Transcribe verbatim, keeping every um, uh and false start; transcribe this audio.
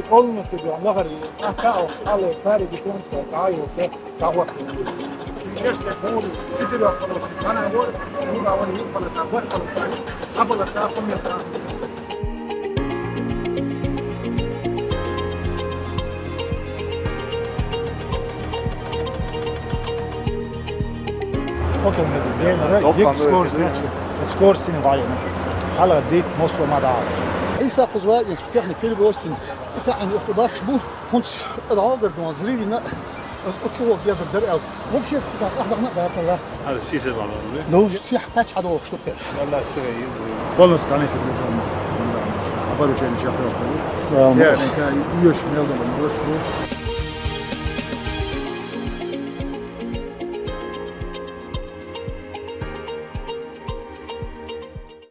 Полностью, да, нахер. А, као, але, сари, дикон, као, као. Четыре полосы, цана вот, ну, а вот, ну, полоса, вот полоса, а полоса, а полоса. Окей, мы, да, да, да, скорость, значит, скорость не ваем. Ала дик, мосо мада. Иса позвать, техник перебросил. Итак, они, это бахш был. Хунц рагар дон зривина, аз учуо язар дар эл. Вообще, за ахдагна да цала. Али сисе бала. Ну, сих тач хадо штук. Валла сире. Полностью танесе. Оборудование чакры. Да, я, ну, ка, юш мелдо, ну,